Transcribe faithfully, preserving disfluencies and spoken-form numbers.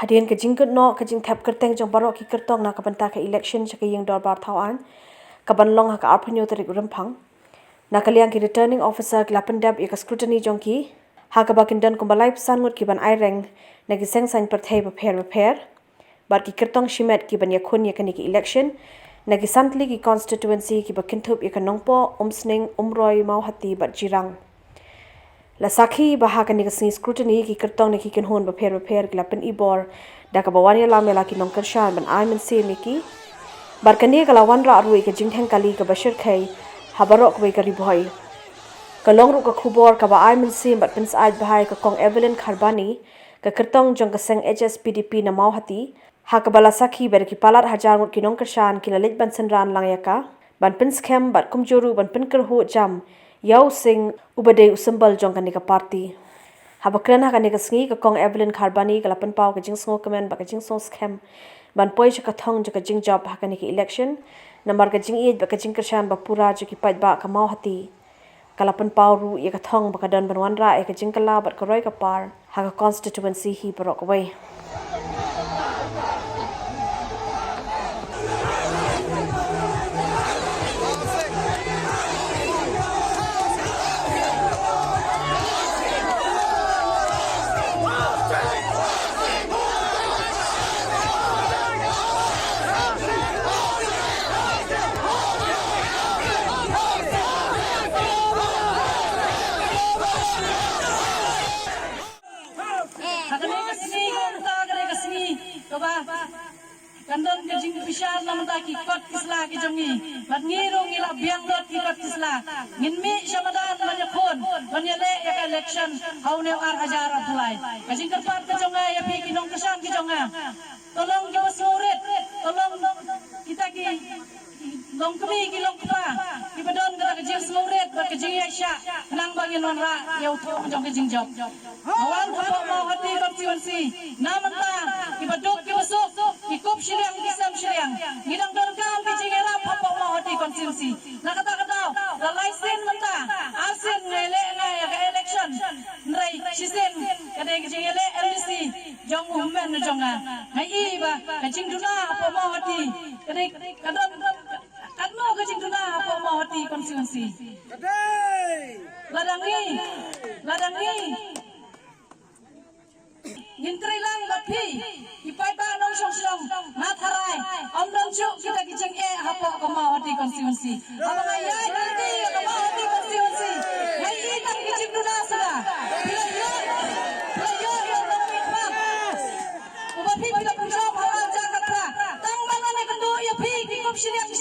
Hadien ka jingkut noh ka jingthep kyrteng jong baroh ki kyrtong na ka bynta ka election sha ka ïing dorbar thaw aiñ, ka ban long ha ka arphew tarik Rymphang, na ka liang ki returning officer ki la pyndep ïa ka scrutiny jong ki, ha kaba kin don kumba laiphew san ngut ki ban aireng na ki seng saiñ pyrthei bapher bapher bad ki kyrtong shimet ki ban ïakhun ïa kane ka election na ki san tylli ki constituency kiba kynthup ïa ka Nongpoh, Umsning, Umroi, Mawhati bad Jirang. La sakhi ba ha kane ka sngi scrutiny ki kyrtong na ki kynhun bapher bapher ki la pynibor da kaba wan ïalam ïa la ki nongkyrshan ban ai mynsiem ïa ki. Bad kane ka la wanrah ruh ïa ka jingdheng kali kaba shyrkhei ha baroh kawei ka Ri Bhoi. Ka long ruh ka khubor kaba ai mynsiem bad pynsyaid bha ïa ka Kong Evelyn Kharbani, ka kyrtong jong ka seng H S P D P na Mawhati, ha kaba la sakhi ba da ki palat hajar ngut ki nongkyrshan ki la leit ban synran lang ïa ka, ban pynskhem bad kumjuh ruh ban pynkyrhuh jam ïa u Singh uba dei u symbol jong kane ka party. Haba kren ha kane ka sngi, ka Kong Evelyn Kharbani ka la pynpaw ka jingsngewkmen bad ka jingsngewskhem ban poi sha ka thong jong ka jingjop ha kane ka election, namar ka jingïeit bad ka jingkyrshan ba pura jong ki paidbah ka Mawhati. Ka la pynpaw ruh ïa ka thong ba ka don ban wanrah ïa ka jingkylla bad ka roi ka par ha ka constituency hi baroh kawei. Ha kane ka sngi, ka mynta kane ka sngi, kaba kan don ka jingbishar na bynta ki kot ki sla ki jong ngi. Bad ngi ruh ngi la biang lut ki kot ki sla. Ngin mih sha madan ban ïakhun, ban ïaleh ïa ka election ha une u ar hajar arphew lai. Ka jingkyrpad ka jong nga ïa phi ki nongkyrshan ki jong nga, to long kiba sngewrit, to long kita ki longkmie ki longkpa kiba don kata ka jingsngewrit bad ka jingïaishah khnang ba ngin wanrah ïa u thong jong ka jingjop. Nga wan hapoh Mawhati constituency na mynta, kiba duk kiba suk, ki kup shiliang ki sem shiliang. Ngi dang donkam ki jingïarap hapoh Mawhati constituency. Na kata ka daw, la lai sien mynta, ar sien nga ïaleh nga ïa ka election. Hynrei shisien ka dei ka jingïaleh M D C jong u hynmen jong nga. Nga i ba ka jingduna hapoh Mawhati ka dei ka don, katno ka jingduna hapoh Mawhati constituency. Lada ngi, lada ngi ngin trei lang bad phi, ki paidbah nongshong shnong na tharai, ym don shuh kita ki jingeh hapoh ka Mawhati constituency. Haba nga ïaid lynti ïa ka Mawhati constituency, nga i tang ki jingduna suda. Phi la ïoh, phi la ïoh ïa u nongmihkhmat uba phi, phi la pynjop ha u ar hajar khatphra. Tang ba ngan ïakynduh ïa phi ki kup shiliang